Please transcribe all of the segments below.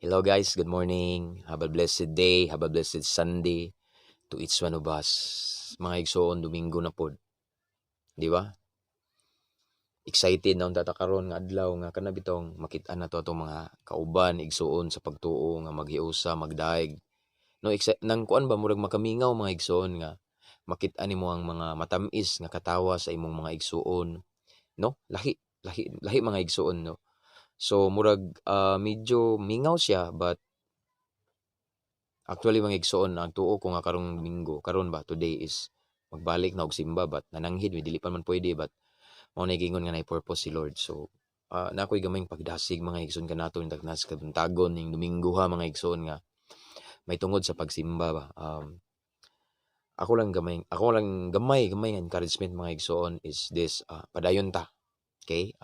Hello guys, good morning. Have a blessed day, have a blessed Sunday to each one of us. Mga igsoon, Domingo na pod. Di ba? Excited na unta ta karon nga adlaw nga kana bitong makit-an nato atong mga kauban igsuon sa pagtuo nga maghiusa, magdaig. No, nang kuan ba, murag makamingaw, mga igsuon, nga makit-an nimo ang mga matamis nga katawa sa imong mga igsuon. No? Lahi, lahi, lahi, mga igsuon, no. So murag medyo mingaw siya, but actually, mga igsuon, ang tuo ko nga karong Domingo, karon ba, today is magbalik na og simba, but nananghid mi, dili pa man pwede, but mao na giingon nga nay purpose si Lord. So na ako'y gamayng pagdasig, mga igsoon, kanato ning tagnas kabuntagon ning Domingo ha, mga igsoon, nga may tungod sa pagsimba ba. Ako lang gamay nga encouragement, mga igsoon, is this: padayon ta. Okay?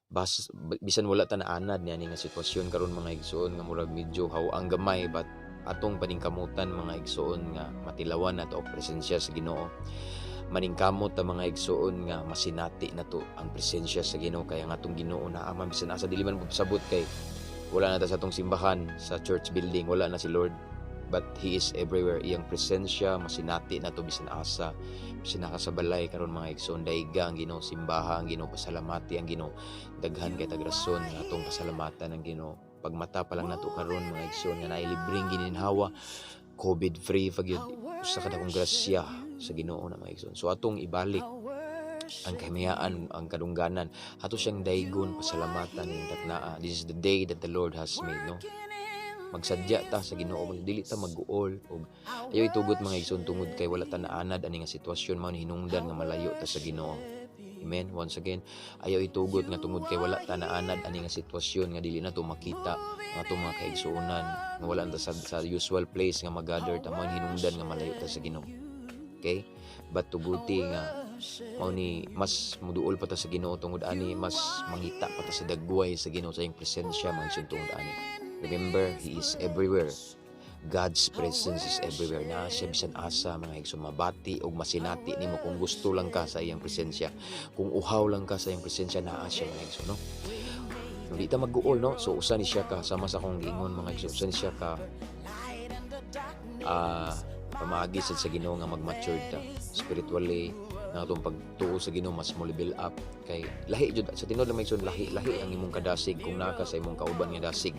Bas bisan wala ta naanad niani nga sitwasyon karon, mga igsoon, nga murag medyo haw ang gamay, but atong paningkamutan, mga igsoon, nga matilawan nato ang presensya sa Ginoo. Maningkamot ta, mga igsoon, nga masinati nato ang presensya sa Ginoo, kay ang atong Ginoo naa man bisan asa. Dili man sabot kay wala na ta sa atong simbahan, sa church building, wala na si Lord, but He is everywhere. Iyang presensya masinati nato bisan asa, bisan naka sa balay karon, mga igsoon. Daiga ang Ginoo, simbaha ang Ginoo, pasalamati ang Ginoo. Daghan kay tag rason nga atong pasalamatan ang Ginoo. Pagmata pa lang nato karon, mga igsoon, nga naay libreng gininhawa, COVID free pa gyud, usa ka dakong grasya sa Ginoo na, mga igsoon. So atong ibalik ang kahimayaan, ang kadungganan, ato siyang daigon, pasalamatan ning taknaa. This is the day that the Lord has made, no? Magsadya ta sa Ginoo, dili ta mag-uol og ayaw itugot, mga igsoon, tungod kay wala ta naanad ani nga sitwasyon, mao ni hinungdan nga malayo ta sa Ginoo. Amen. Once again, ayaw itugot nga tungod kay wala ta naanad ani nga sitwasyon nga dili na to makita ang atong mga kaigsuonan, nga wala ta sa usual place nga mag-gather ta, mao ni hinungdan nga malayo ta sa Ginoo. Okay? But tuguti nga mao ni mas muduol pa ta sa Ginoo tungod ani, mas mangita pa ta sa dagway sa Ginoo, sa iyang presensya, mga igsoon, tungod ani. Remember, He is everywhere. God's presence is everywhere. Naa siya bisan asa, mga igsoon, mabati og masinati nimo kung gusto lang ka sa iyang presensya. Kung uhaw lang ka sa iyang presensya, naa siya, mga igsoon, no? No, di ta mag-uol, no? So usa ni siya ka, sama sa akong giingon, mga igsoon, usa ni siya ka pamaagi sad sa Ginoo nga mag-mature ta spiritually, nga atong pagtuo sa Ginoo mas mo level up, kay lahi jud sa tinuod lang, mga igsoon, lahi lahi ang imong kadasig kung naa ka sa imong kauban nga dasig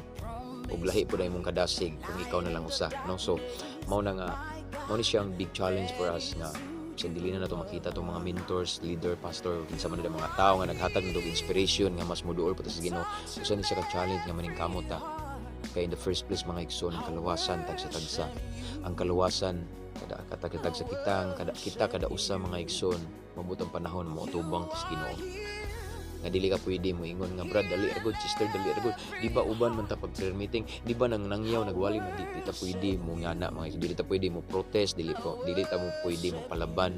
ug lahi pud ang imong kadasig kung ikaw na lang usa, no? So mao na nga mao ni siya ang big challenge for us nga bisan dili na nato makita tong mga mentors, leader, pastor, kinsa man ang mga tao nga naghatag nito og inspiration nga mas moduol pa ta sa Ginoo. Usa ni siya ka challenge nga maningkamot ta, kay in the first place, mga igsoon, ang kaluwasan tagsa-tagsa. Ang kaluwasan kada katag-tagsa kita, kada kita, kada usa, mga igsoon, mabutang panahon mo utubang ta sa Ginoo nga dili ka pwede mo ingon nga, "Brad, dali ra gud. Sister, dali ra gud. Di ba uban man ta pag prayer meeting? Di ba nang nangyaw nagwali man?" Di ta pwede mo ngana, mga igsoon. Dili ta pwede mo protest, dili ta mo pwede mo palaban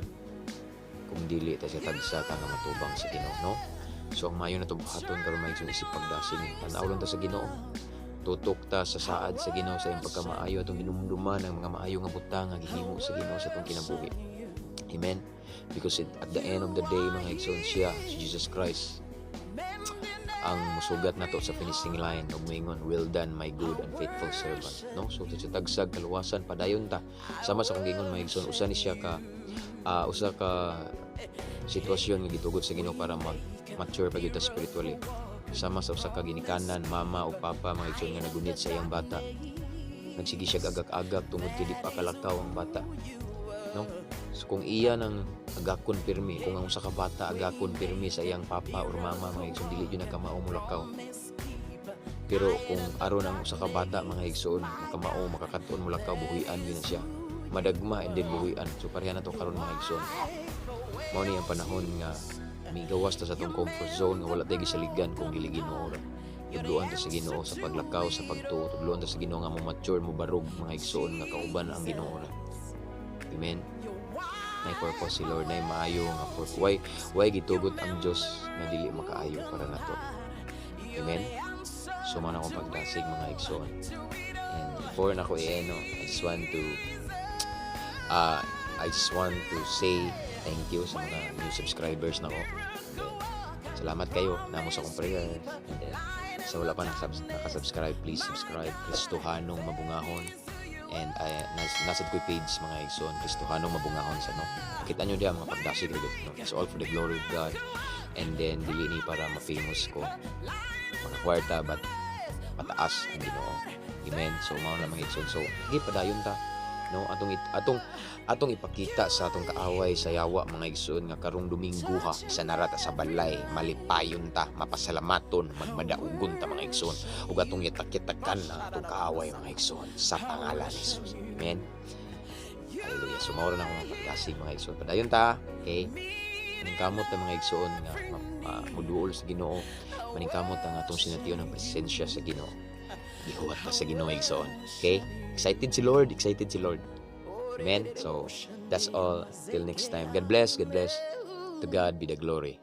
kung dili ta sa tagsa ta nga matubang sa Ginoo, no? So ang maayo na buhaton karon, mga igsoon, isip pagdasig, tan-aw lang ta sa Ginoo, tutok ta sa saad sa Ginoo, sa iyang pagkamaayo, atong hinumduman ang mga maayo nga butang nga gihimo sa Ginoo sa atong kinabuhi. Amen. Because at the end of the day, mga igsoon, siya, si Jesus Christ, ang musugat nato sa finishing line ug moingon, "Well done, my good and faithful servant," no? So sa tagsag kaluwasan, padayon ta. Sama sa akong giingon, mga igsoon, usa ni siya ka usa ka sitwasyon nga gitugot sa Ginoo para mag mature pa gyud ta spiritually. Sama sa usa ka ginikanan, mama o papa, mga igsoon, nga nagunit sa iyang bata, nagsige siya agak-agak tungod kay di pa kalakaw ang bata, no? So kung iya nang agakon pirmi, kung ang usa ka bata agakon pirmi sa iyang papa or mama, mga igsoon, dili jud na kamao molakaw. Pero kung aron ang usa ka bata, mga igsoon, makamao, makakatuon molakaw, buhian gyud na siya, madagma and then buhian. So pareha na to karon, mga igsoon. Mao ni ang panahon nga migawas ta sa atong comfort zone nga wala tay gisaligan kung dili Ginoo ra. Tudluan ta sa Ginoo sa paglakaw sa pagtuo. Tudluan ta sa Ginoo nga mo mature, mo barog, mga igsoon, nga kauban ang Ginoo ra. Amen. Nay purpose si Lord, nay maayo nga purpose. Why gitugot ang Dios nga dili makaayo para nato? Amen. So man akong pagdasig, mga igsoon. And before na ko i-eno, I just want to say thank you sa mga new subscribers nako. And then, salamat kayo namo sa akong prayer. And then Sa wala pa nakasubscribe, please subscribe. Kristohanong Mabungahon. And nasa ko'y page, mga igsoon, Kristohanong Mabungahon sa, no. Kita nyo diya mga pagdasig ra gyud, no. It's all for the glory of God. And then dili ni para ma-famous ko, mga kwarta, but mataas ang Ginoo. Amen. So mao na, mga igsoon. So sige, padayon ta, no, atong ipakita sa atong kaaway, sa yawa, mga igsoon, nga karong Domingo ha, sa narata sa balay, malipayon ta, mapasalamaton, magmadaugon ta, mga igsoon, ug atong yatak-yatakan ang atong kaaway, mga igsoon, sa pangalan ni Jesus. Amen. Hallelujah. So mao ra na akong mga pagdasig, mga igsoon. Padayon ta, okay? Maningkamot ta, mga igsoon, nga muduol sa Ginoo. Maningkamot ta nga atong sination ang presensya sa Ginoo. Gihuwat ta sa Ginoo, igsoon. Okay? Excited si Lord, excited si Lord. Amen. So that's all. Till next time. God bless, God bless. To God be the glory.